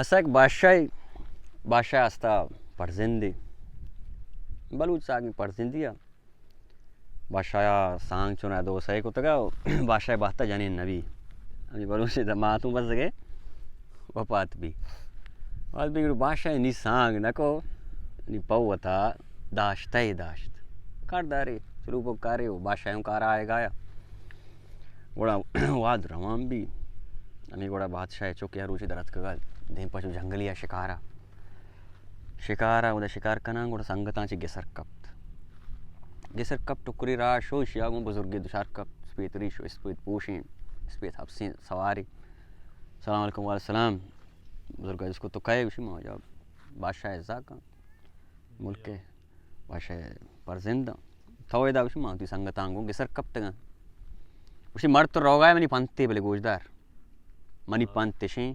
اسک بادشاہ، بادشاہ استا پرزندے، بلوچ ساگیں پرزندی ء۔ بادشاہ ء سانگ چون ء دو سئے کتگ ء بادشاہ ء بہت ء جنین نبی۔ ہمے بلوچ ء ماتوں بزگ ء وپات بی۔ وپات بی گڑا بادشاہ ء نی سانگ نہ کو، نی پہ وتا داشتہ ء داشت۔ کاردارے، چلو بو کارے و بادشاہ اوں کار آئے گایا۔ گڑا واد روان بی۔ ہمے گڑا بادشاہ ء چک یا روچے در اتکگ ء دیم پچو جنگلی ء شکارا۔ شکار ء اودا شکار کناں گڑا سنگتاں چہ گسر کپت۔ گسر کپت ٹکری راہ شو، ایشی ء گوں بزرگے دچار کپت، اسپیت ریش و اسپیت پوشیں، اسپیت حبسیں سوارے۔ سلام علیکم۔ وعلیکم السلام۔ بزرگ ء جست کو تو کئے؟ گوشی ما واجہ بادشاہ ء زاکاں، ملک ء بادشاہ ء پرزنداں۔ تو ادا؟ گوشی ما وتی سنگتاں گوں گسر کپتگاں۔ گوشی مرد تو روگا ئے منی پنتے، بلے گوشدار۔ منی پنت اشیں،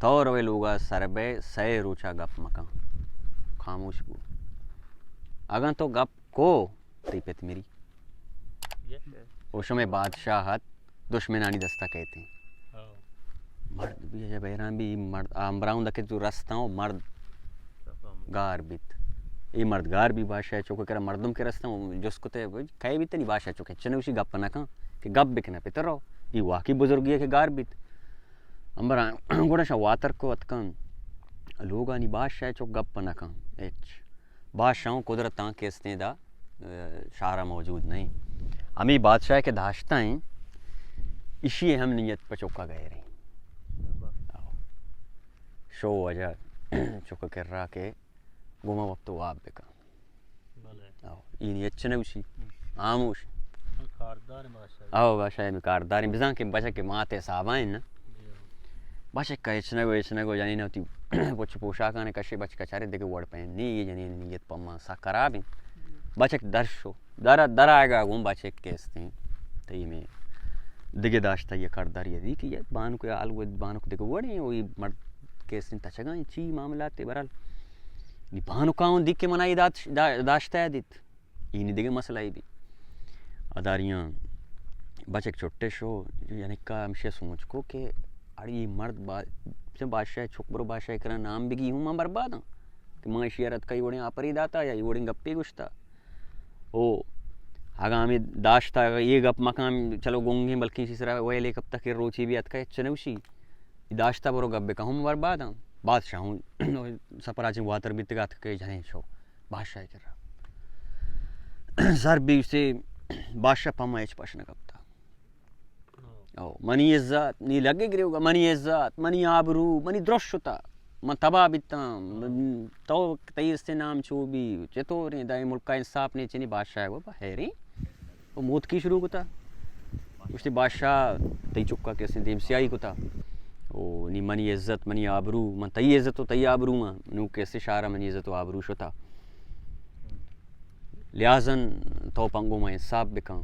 تو روئے لوگا سر بئے، سئے روچا گپ مکن۔ خاموش بو۔ اگاں تو گپ کو، تئی پت مری۔ او شمئے بادشاہت دشمنانی دستا کئیت۔ مرد بی عجب حیران بی، اے مرد آ امبراؤں دکے تو رستاں و مرد گار بیت۔ اے مرد گار بی، بادشاہ چوکے کرا مردم کہ رستاں و جست کتے، کئے بیت نی؟ بادشاہ چوکے چنے گوشی گپ نہ کن کہ گپ بکنا پتر رو۔ اے واقعی بزرگی ہے کہ گار بیت۔ امبراں گڑا شاں واتر کو اتکن لوگانی، بادشاہ چوک گپ نہ کن ہچ۔ بادشاہوں قدرتاں کہ استیں دا، اه، شہرا موجود نہیں۔ ہمیں بادشاہ کہ داشتہ ہیں، اشی ہم نیت پہ چکا گئے رہی۔ شو وجہ چکا کر رہا کہ گوما وقت واب بکا۔ بلے۔ او، ای نیت چنہ گوشی؟ خاموش۔ کاردار بادشاہ۔ او، بادشاہ ہمیں کاردار ہیں۔ بزاں کہ بچک کہ مات حسابا ہیں نا۔ جی ہاں۔ بچک کا ہچ نہ گو، ہچ نہ گو، جنین وتی پچ پوشاکاں کشے، بچک چارے دگہ وڑ پہ نی، یہ جنین نیت پہ ما سا خراب ہیں۔ بچک در شو، در، در آئے گا گوں بچک کہ استیں۔ تئی میں دگہ داشتہ یہ کارداری دی کہ یہ بانک یا الو بانک دگہ وڑیں، وہی مرد کہ استیں تچگاں چی معاملات برال۔ نی بانکاں دی کہ منا یہ دات-، دا-، داشتہ دیت۔ اینی دگہ مسئلہ ای بی۔ اداریاں بچک چھٹے شو، جنکا ہمشہ سوچ کو کہ اڑی اے مرد با-، چہ بادشاہ چک برو بادشاہ کرا نام بگی ہوں من برباداں کہ من اشی رد کئی وڑیں آپری داتا یا ای وڑیں گپی گشتا۔ او اگاں ہمیں داشتا، اگاں یہ گپ مکان چلو گنگیں، بلکیں اسی سرا ویلے کپتا کہ روچی بھی اتکا چنوشی داشتا برو گپ بکا ہوں برباداں۔ بادشاہ ہوں سپراچیں واتر بیتگا اتکا کہ جنیں شو۔ بادشاہ کرا۔ سر بیوسے بادشاہ پما ہچ پش نہ کپتا۔ او، منی عزت، نی لگے گریوگا، منی عزت، منی آبرو، منی درش شتا۔ من تباہ بیتاں، من تو تئی است نام چو بی، چطوریں دائیں ملکا انصاف نے چنی؟ بادشاہ گو، حیریں۔ او موتکی شروع کتا۔ گوشتی، بادشاہ، تئی چکا کسیں دیم سیاہی کتا۔ او نی منی عزت، منی آبرو، من تئی عزت و تئی آبرو آں۔ نو کسے شہرا منی عزت و آبرو شتا۔ لہذا تو پنگو ما انصاف بکن۔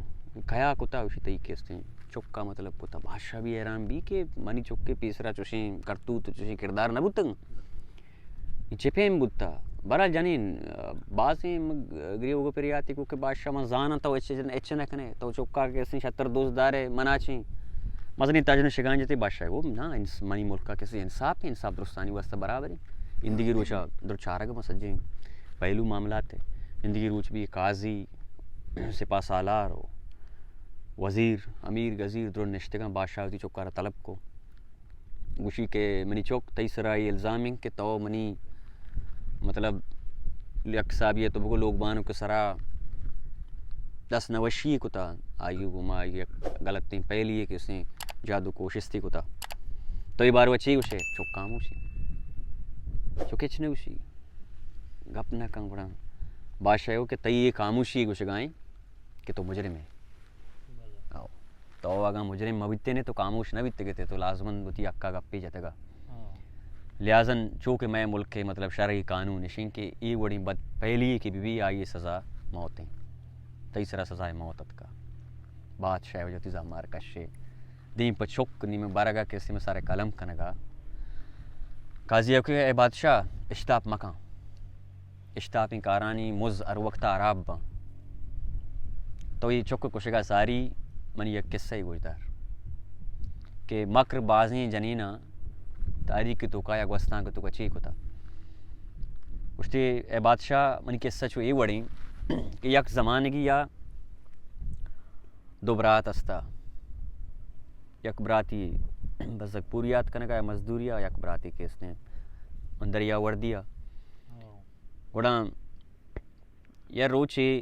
کیا کتا؟ گوشی، تئی کسیں چکا مطلب کتا۔ بادشاہ بھی حیران بھی کہ منی چکے پیسرا چوشیں کرتوت، چوشیں کردار نہ بوتگ۔ اے چہ پیم بوتا؟ برا جنین، بازیں گریوگ پریاتی کو کہ بادشاہ من زاناں تو اچ، اچ نہ کنے، تو چکا کہ اسیں شتر دوست دارے، منا چیں مزنی تاجن شگان جتے۔ بادشاہ گو، نا، انس-، منی ملکا کسی انصاف ہے، انصاف درستانی واسطہ برابر ہے۔ اندگی روچا در چارگ ما سجیں پہلو معاملات ہے۔ اندگی روچ بھی قاضی، سپاہ سالار و وزیر، امیر گزیر در نشتگاں۔ بادشاہ وتی چکارا طلب کو۔ گوشی کہ منی چک، تئی سرا اے الزام انت کہ تو منی، مطلب، یک حسابی تو بگو لوگ بانک سرا دست نوشی کتا، آئی گو ما یک غلطیں پہلی کہ اسیں جادو کوشستی کتا۔ تو اے باروا چی گوشے؟ چک خاموشی۔ چک ہچ نہ گوشی۔ گپ نہ کن گڑا۔ بادشاہ گو کہ تئی اے خاموشی گوشگائیں کہ تو مجرم ئے۔ او۔ تو اگاں مجرم مہ بیتینے تو خاموش نہ بیتگتے، تو لازماً وتی حقا گپے جتگا۔ ہاں۔ لہذا چو کہ مئے ملک ء مطلب شرعی قانون اشیں کہ اے وڑیں بد پہلی کہ بہ بی آئی سزا موت ایں۔ تئی سرا سزائے موت اتکا۔ بادشاہ وجہ وتی زامار کشے۔ دیم پہ چک نیم برگا کسی میں سارے قلم کنگا۔ قاضی کہ اے بادشاہ اشتاپ مکن۔ اشتاپیں کارانی مز ہر وقت حراب باں۔ تو اے چک کشگا ساری منی یک قصہ ء گوشدار کہ مکر بازیں جنیناں تاریخ ءِ توکا یا گوستانک ءِ توکا چے کتا؟ گوشتی، اے بادشاہ، منی قصہ چو اے وڑیں کہ یک زمانگی یا دو برات استا۔ یک براتی بزگ پوریات کنگا یا مزدوری ءَ، یک براتی کہ استیں دریا وردی ءَ۔ گڑا یا روچے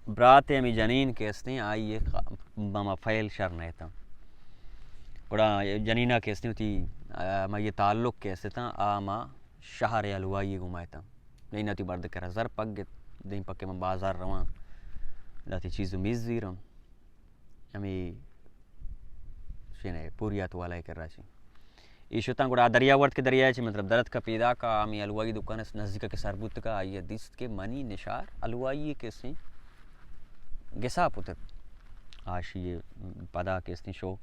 برات ءِ ہمے جنین کہ استیں، آئی ءِ خ-، ہما فعل شر نہ اتاں۔ گڑا جنینا کہ استیں وتی، آ، ہما یہ تعلق کہ استاں، آ ہما شہر ءِ حلوائی ءِ گوما اتاں۔ جنینا وتی مرد ءِ کرا زر پگت، دیم پکے من بازار رواں، لہتے چیز و میز زیراں۔ ہمے شینے پوریات والا ءِ کرا چی۔ اے شتاں گڑا دریا ورد کہ دریا چی مطلب درد کا پیدا کا، ہمے حلوائی دکان اس نزدیک کہ سر بوت کا، آئی ءَ دیست کہ منی نشار حلوائی ءِ کہ استیں گسا پتت۔ آشی ءَ پدا کہ استیں شو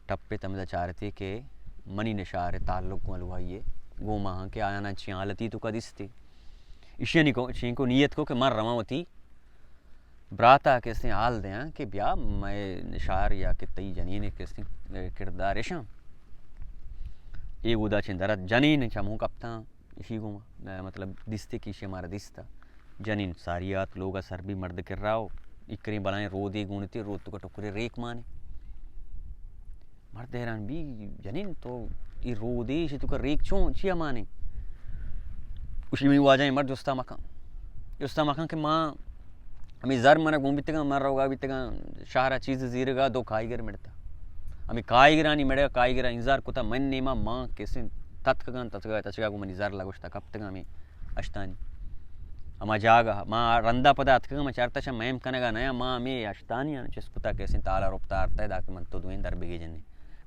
ٹپت ہمدا چارتی کہ منی نشار ءِ تعلق گوں حلوائی ءِ گوما ہاں کہ آیاناں چی حالتی توکا دیستی۔ ایشی ءَ نی کو، چینکو نیت کو کہ من رواں وتی براتا کہ استیں حال دیاں کہ بیا مئے نشار یا کہ تئی جنین کہ استیں کردار اشاں۔ اے گودا چین درت جنین چمو کپتاں، اشی گوما، مطلب دیستے کہ اشی مارا دیستا۔ جنین ساری آت لوگا سر بی مرد کرا و اکریں بلائیں رودے گونتی، رود توکا ٹکرے ریک مانے۔ مرد حیران بی، جنین تو اے رودے اشی توکا ریک چون چیا مانے؟ گوشی منی واجہ، اے مرد جستا مکن، جستا مکن کہ ما ہمے زر منا گون بیتگاں، من روگا بیتگاں شہرا چیز زیرگا، دو کائیگر مڑتا۔ ہمے کائیگرانی مڑا، کائیگرا انزار کتا من نیما، ما کسیں تتکگاں، تتکگا، تتکگا گوں منی زر لگوشتا کپتگاں ہمے اشتانی۔ ہما جاگہ ما رندا پدا اتکگاں، ما چارتا چہ میم کنگا نیا، ما ہمے اشتانی آں چست کتا کسیں تالا رپتا آرتا، دا کہ من تو دوئیں در بگی جنیں۔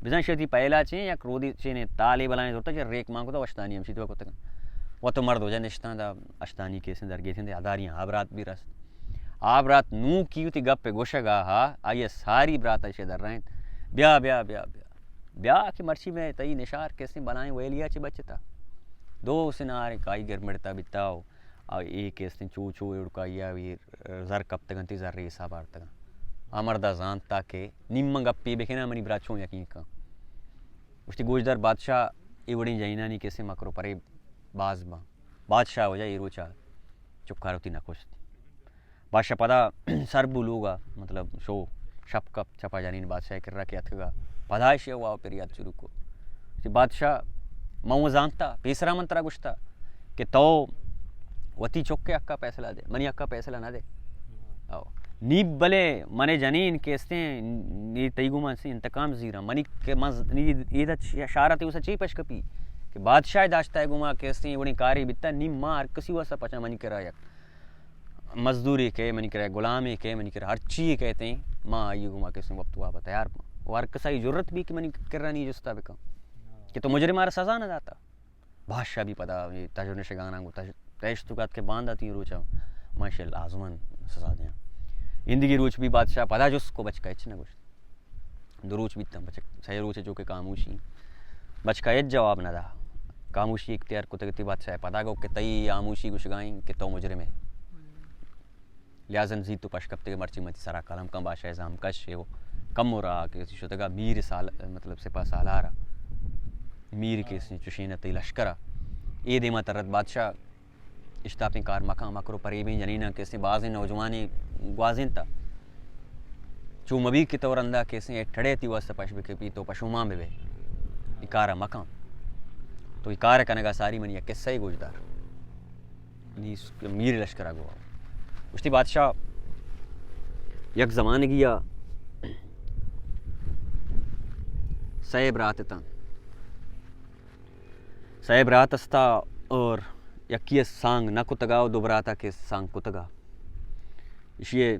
بزاں شتی پہلا چیں یک رودی چینے تالے بلائیں زرتا چہ ریک مان کتا، اشتانی ہمشی تو کتگاں۔ و تو مرد وجہ نشتاں دا اشتانی کسیں در گیتیں دے ہزاریاں آبرات بی رست۔ آبرات نو کی وتی گپ گوشگا ہا، آئی ساری برات ایشے در رہن۔ بیا، بیا، بیا، بیا۔ بیا کہ مرچی میں تئی نشار کسیں بلائیں ویلیا چہ بچتا۔ دو سنارے کائیگر مڑتا بیتا و آ اے کہ استیں چو چو اے اڑکائی ءَ وی زر کپتگ انت، زر ءِ حساب آرتگ انت۔ آ مرد ءَ زانت تاکہ نی من گپے بکناں، منی برات چون یقین کن۔ گوشتی، گوشدار بادشاہ، اے وڑیں جنینانی کہ استیں مکر و پریب باز باں۔ بادشاہ وجہ اے روچ ءَ چکار وتی نہ کشت۔ بادشاہ پدا سر بو لوگ ءَ، مطلب شو شپ کپ چپا جنین بادشاہ ءِ کرا کہ اتکگا، پدا ایشی ءَ واو پریات شروع کو۔ کہ بادشاہ، من و زانتا، پیسرا من ترا گوشتا کہ تو وتی چک ءِ حقا پیسلہ دے، منی حقا پیسلہ نہ دے۔ او۔ نی بلے منے جنین کہ استیں، نی تئی گوما استیں انتقام زیراں۔ منی کہ من ز-، نی ایدا شارا تے اسا چی پش کپی کہ بادشاہ داشتا ءِ گوما کہ استیں وڑیں کاری بیتا، نی ما ہر کسی واسا پچا منی کرا یک مزدورے کئے منی کرا، غلامے کئے منی کرا، ہر چی کئیتیں، ما آئی گوما کسیں وپت وابا تیار باں۔ و ہر کسا اے جرت بی کہ منی کرا نی جستا بکن کہ تو مجرم آرا سزا نہ داتا۔ بادشاہ بی پدا اے تج و نشگاناں گوں تج-، تیش تو کات کہ باندا تئی روچا ما ایشی لازماً سزا دیاں۔ ایندگی روچ بی بادشاہ پدا جست کو، بچکا ہچ نہ گوشت۔ دو روچ بیتاں، بچک سئے روچ چو کہ خاموشی۔ بچکا ہچ جواب نہ دا۔ خاموشی اختیار کتگ تی۔ بادشاہ پدا گو کہ تئی خاموشی گوشگائیں کہ تو مجرم ئے۔ لہذا زیت تو پش کپتگ ئے، مرچی من تئی سرا قلم کن، بادشاہ زام کش ئے و کم و را کہ شتگا میر سال-، مطلب سپاہ سالارا۔ میر کہ چشین تئی لشکرا۔ اے دیما ترت بادشاہ اشتاپیں کار مکن، مکر و پریبیں جنیناں کسیں بازیں نوجوانیں گوازینتا۔ چو مبی کہ تو رندا کسیں اے ٹڑے تی واسطہ پش بکپی، تو پشومان ببے۔ اے کارا مکن۔ تو اے کار کنگا ساری منی یک قصہ گوشدار۔ نی س-، میر لشکرا گوا۔ گوشتی بادشاہ یک زمانگیا سئے برات اتاں۔ سئے برات استا اور یکی ء سانگ نہ کتگا و دو براتا کہ سانگ کتگا۔ اشی ء،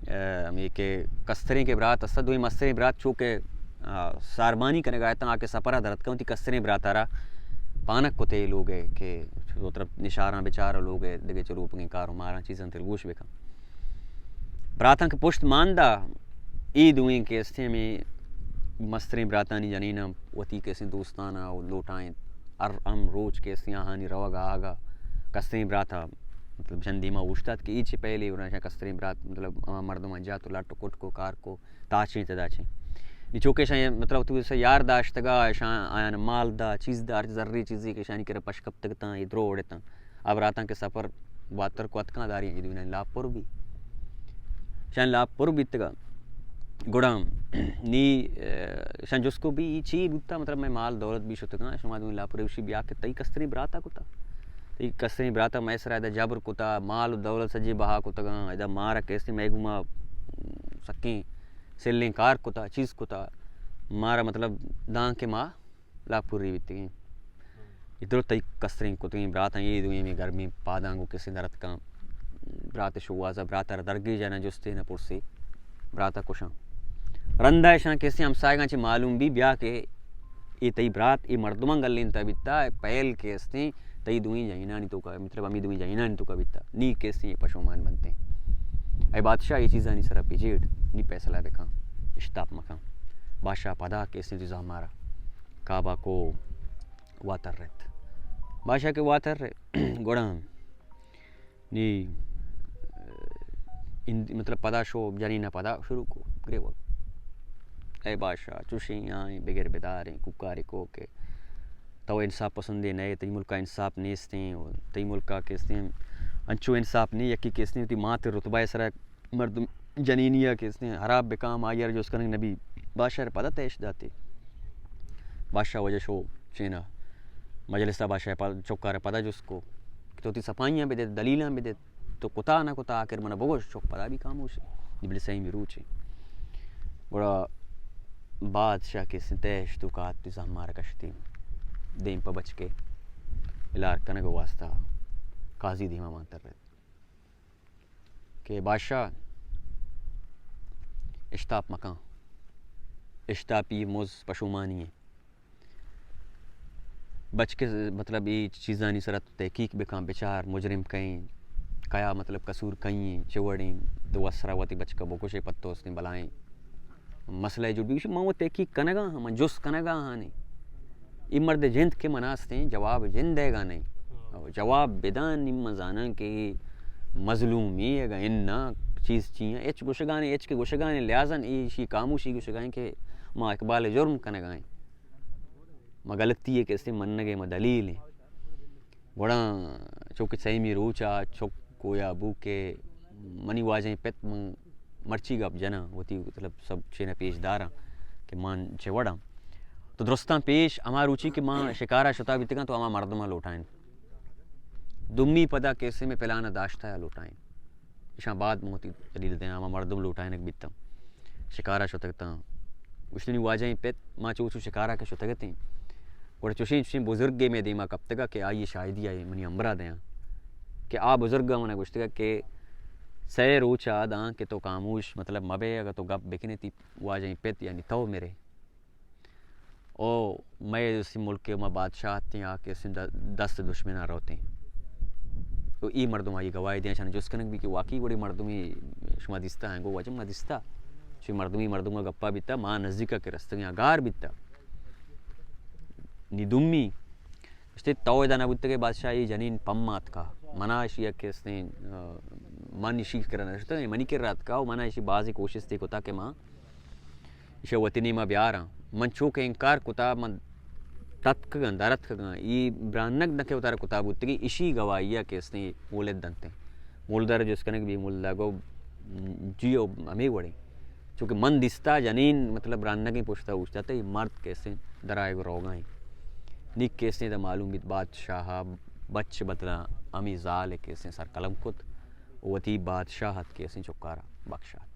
ء، ہمے کہ کستریں کہ برات استا، دوئیں مستریں برات چو کہ، آ، ساربانی کنگا اتاں، آ کہ سپرا درتکاں، وتی کستریں براتارا پانک کتے لوگ ء کہ دو طرف نشاراں بچار لوگ ء دگہ چروپگیں کار و ماراں چیزاں دلگوش بکن۔ براتاں کہ پشت ماندا، اے دوئیں کہ استیں ہمے مستریں براتانی جنیناں وتی کسیں دوستاناں و لوٹائیں۔ ہر ہم روچ کہ استیں آہانی روگ آہگا کستریں براتا مطلب جن دیما اوشتات کہ اے چہ پہلے ورنہ کستریں برات مطلب ہما مردماں جات و لٹ و کٹ کو کار کو تاچیں تداچیں۔ نی چوکہ اشاں مطلب تو سے یار داشتگا، اشاں آیان مال دا، چیز دا، ہرچ زری چیزی کہ اشانی کرا پش کپتگ تاں، اے دروڑ اتاں۔ آ براتاں کہ سفر واتر کو اتکاں داری، اے دوئینانی لاپ پر بی۔ اشان لاپ پر بیتگا۔ گڑا نی، اشان جست کو بی، اے چی بوتا؟ مطلب میں مال دولت بی شتگاں، شما دوئیں لاپ پر بی؟ بیا کہ تئی کستریں براتا کتا۔ تئی کستریں براتا مئے سرا ادا جبر کتا، مال و دولت سجے بہا کتگاں، ادا مارا کیسے مئے گوما سکیں سلیں کار کتا، چیز کتا، مارا مطلب داں کہ ما لاپوری بیتگیں۔ اے درو تئی کستریں کتگیں براتاں، اے دوئیں میں گرمیں پاداں گوں کسے درتکاں۔ برات شوازا، برات را درگیجا نہ جستے نہ پرسے، براتا کشاں۔ رندا اشاں کسے ہمسایگاں چہ معلوم بی، بیا کہ اے تئی برات، اے مردماں گلینتا بیتا، پہل کہ استیں تئی دوئیں جنینانی توکا، مطلب ہمے دوئیں جنینانی توکا بیتا، نی کسے پشومان بنتیں۔ اے بادشاہ اے چیزانی سرا پجیڑ، نی فیصلہ بکاں، اشتاپ مکاں۔ بادشاہ پدا کسے تئی زہمارا کابا کو واتر رت۔ بادشاہ کہ واتر رت، گڑا نی، اه، اند-، مطلب پدا شو جنین پدا شروع کو گریوگ۔ اے بادشاہ، چوشیں آئیں بگر بداریں، کوکارے کو کہ تو انصاف پسندے نئے، تئی ملکا انصاف نیستیں، و تئی ملکا کستیں، انچو انصاف نہیں، یکی کستیں، وتی مات رتبہ سرا مردم جنینیا کستیں، حراب بکام، آئی ار جوز کنگ نبی، بادشاہ پدا تیش داتے۔ بادشاہ وجہ شو چینا مجلسا، بادشاہ پا-، چوکارا پدا جست کو کہ تو تی صفائیاں بدے، دلیلاں بدے، تو کتا نہ کتا، آخر منا بگوش۔ چوک پدا بی خاموش، نی بلے سیمی روچے۔ گڑا بادشاہ کہ سنتیش تو کات تی زہمار کشتی، دیم پہ بچکے الار کنگ واسطہ قاضی دیما مانتر رہت کہ بادشاہ اشتاپ مکان، اشتاپی مز پشومانی ہے۔ بچ کہ مطلب اے چیزانی سرا تو تحقیق بکن، بچار مجرم کئیں، کیا مطلب قصور کئیں، چہ وڑیں، تو اسرا وتی بچکا بکشے، پتو استیں بلائیں مسئلہ جوڑ بی۔ من وہ تحقیق کنگا ہاں، من جست کنگا ہاں نے۔ اے مرد جند کہ منا استیں، جواب جند دیگا نہیں۔ جواب بدان نی من زاناں کہ اے مظلومی اگا انا چیز چیاں، اچ گوشگانے، اچ کہ گوشگانے، لہذا ایشی خاموشی گوشگائیں کہ ما اقبال جرم کنگائیں۔ ما غلطی ہے کہ استیں منگے ما دلیل ہیں۔ گڑا چونکہ سیمی روچا چک کویا بو کہ منی واجہیں پت من مرچی گپ جناں، وتی مطلب سب چینا پیش داراں کہ من چہ وڑاں۔ تو درستاں پیش ہما روچی کہ ما شکارا شتا بیتگاں تو ہما مردماں لوٹائیں۔ دومی پدا کیسے میں پلانا داشتا یا لوٹائیں۔ اشاں بعد من وتی دلیل دیاں، ہما مردم لوٹائینگ بیتاں، شکارا شتگ تاں۔ گوشتنی واجہیں پت، ما چو چو شکارا کہ شتگ اتیں، گڑا چوشیں چوشیں بزرگے مئے دیما کپتگا کہ آئی شاہدی آئی منی ہمبرا دیاں کہ آ بزرگا منا گوشتگا کہ سئے روچا داں کہ تو خاموش مطلب مبے، اگا تو گپ بکنے تی واجہیں پت یعنی تو مرے۔ او مئے اسی ملک ء ما بادشاہ اتیں، آ کہ اسیں د-، دست دشمناں روتیں۔ تو ای مردم آئی گواہی دیاں، شان جست کنگ بی کہ واقعی گڑی مردمی شما دیستا ہیں، گو واجہ ما دیستا۔ چوی مردمی مردم گپا بیتا، ما نزدیکا کہ رستگیں گار بیتا۔ نی دومی گوشتے تو ادا نہ بوتگے بادشاہ، ای جنین پما اتکا۔ منا اشی کہ استیں، آ، من اشی کرا نشتگیں، منی کرا اتکا و منا اشی بازی کوشستی کتا کہ ما ایشی وتی نیما بیاراں۔ من چو کہ انکار کتا، من تتکگاں، در اتکگاں۔ ای برانگ نہ کہ وتارا کتا بوتگی، ایشی گواہی ء کہ استیں مولد دنتیں۔ مولدار جست کنگ بی، مولدا گو جی او ہمے وڑیں۔ چونکہ من دیستا جنین، مطلب، رانگیں پشتا اوشتاتے، مرد کہ استیں درائے گو روگائیں۔ نی کہ استیں دا معلوم بیت بادشاہ بچ بدلا ہمے زال کہ استیں سر قلم کت، وتی بادشاہت کہ استیں چکارا بخشات۔